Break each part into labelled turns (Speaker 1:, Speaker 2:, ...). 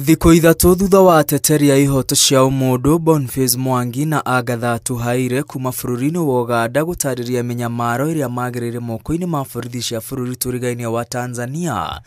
Speaker 1: Thikũ 3 thutha wa ateteri a ihoto cia ũmũndũ Boniface Mwangi na Agatha Atuhaire kuma bũrũri-inĩ wa Uganda gũtarĩria mĩnyamaro ĩrĩa magereire moko-inĩ ma borithi cia bũrũri tũrigainie wa Tanzania.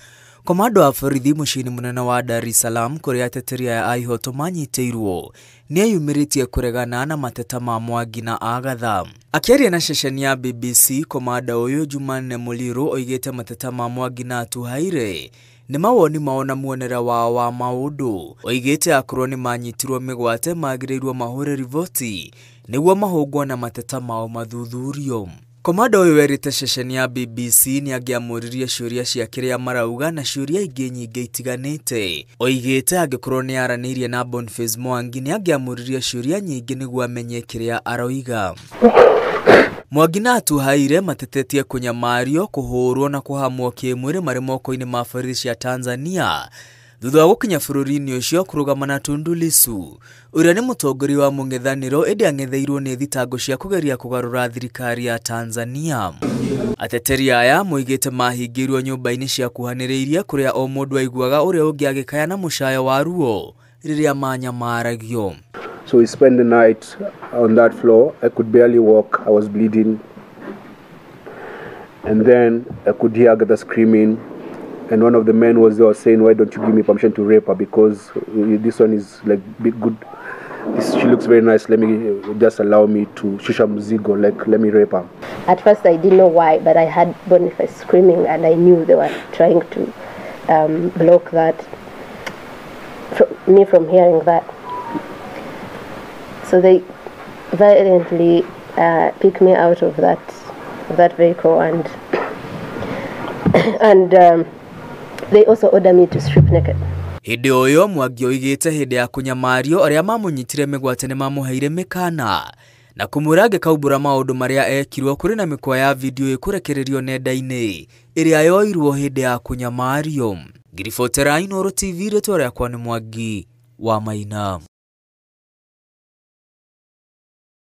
Speaker 1: Komando wa borithi mũciĩ-inĩ mũnene wa Dar es Salaam kũrĩa ateteri aya a ihoto manyitĩirwo nĩeyumĩrĩtie kũregana na mateta ma Mwangi na Agatha. Akĩaria na ceceni ya BBC, komanda ũyũ Jumanne Muliro oigĩte mateta ma Mwangi na Atuhaire nĩ mawoni mao na muonere wao wa maũndũ. Oigĩte akorwo nĩ manyitirwo mĩgwate magĩrĩirwo mahũre riboti nĩguo mahũngwo na mateta mao mathuthurio. Komanda ũyũ werĩte ceceni ya BBC nĩ angĩamũririe ciũria cia kĩrĩa marauga na ciũria ingĩ nyingĩ itiganĩte. Oigĩte angĩkorwo nĩ aranĩirie na Boniface Mwangi nĩ angĩamũririe ciũria nyingĩ nĩguo amenye kĩrĩa aroiga. Mwangi na Atuhaire matetetie kũnyamario, kũhũrwo na kũhamwo kĩmwĩrĩ marĩ moko-inĩ ma borithi cia Tanzania thutha wa gũkinya bũrũri-inĩ ũcio kũrũgama na Tundu Lissu ũrĩa nĩ mũtongoria wa mũng'ethanĩro ĩndĩ ang'etheirwo nĩ thitango cia kũgeria kũgarũra thirikari ya Tanzania. Ateteri aya moigĩte mahingĩirwo nyũmba-inĩ cia kuhanĩrĩirie kũrĩa o mũndũ aiguaga ũrĩa ũngĩ agĩkaya na mũcayo wa ruo rĩrĩa manyamaragio.
Speaker 2: So we spent the night on that floor. I could barely walk. I was bleeding. And then I could hear Agatha screaming. And one of the men was there saying, why don't you give me permission to rape her? Because this one is like big good. This, she looks very nice. Let me just allow me to shusha mzigo, like let me rape her.
Speaker 3: At first I didn't know why, but I had Boniface screaming and I knew they were trying to block that, me from hearing that. So they violently picked me out of that vehicle and and they also ordered me to strip naked.
Speaker 1: Hĩndĩ o ĩyo Mwangi oigĩte hĩndĩ ya kũnyamario arĩa mamũnyitire mĩgwate nĩ mamũheire mĩkana na kũmwĩra angĩkaumbũra maũndũ marĩa ekirwo kũrĩ na mĩkwa ya video ĩkũrekererio nenda-inĩ ĩrĩa yoirwo hĩndĩ ya kũnyamario. Ngiribotera Inooro TV, rĩtwa rĩakwa nĩ Mwangi wa Maina.